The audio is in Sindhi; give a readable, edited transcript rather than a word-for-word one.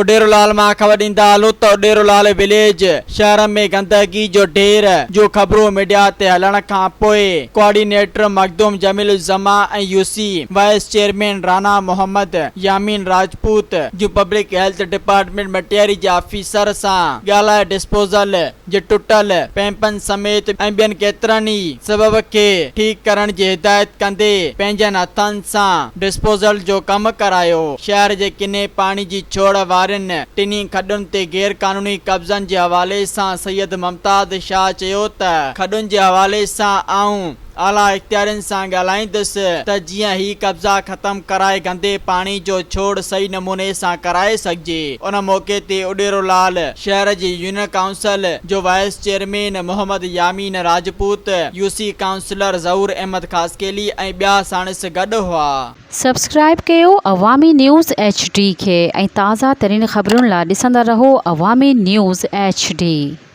اڏيرو لال مان خبر ڏيندا هلون ته اڏيرو لال وليج شهر ۾ گندگي جو ڍير جون خبرون ميڊيا تي هلڻ کان پوء coordinator Makhdoom Jamil Uzzaman ۽ UC vice chairman Rana Muhammad Yamin Rajput جون پبلڪ هيلٿ ڊپارٽمينٽ مٽياري جي آفيسر سان ڳالهائي ڊسپوزل جي ٽٽل پئمپن سميت ۽ ٻين ڪيترن ئي سبب کي ٺيڪ ڪرڻ جي هدايت ڪندي پنهنجن هٿن سان ڊسپوزل جو ڪم ڪرايو. شهر جي ڪني پاڻي جي ڇوڙ وارين ٽنهي کڏن تي غير قانوني قبضن جي حوالي سان سيد ممتاز شاهه چيو ته کڏن جي حوالي سان آئون اعليٰ اختيارين سان ڳالهائيندس ته جيئن هي قبضا ختم ڪرائي گندي پاڻي جو ڇوڙ صحيح نموني سان ڪرائي سگهجي. ان موقعي تي اڏيرو لال شهر جي يونين ڪائونسل جو vice chairman Muhammad Yamin Rajput, U C councillor Zahoor Ahmed Khaskheli ۽ ٻيا ساڻس گڏ هئا. سبسڪرائيب ڪيو عوامي نيوز ايڇ ڊي کي ۽ تازه ترين خبرن لا ڏسندا رهو عوامي نيوز ايڇ ڊي.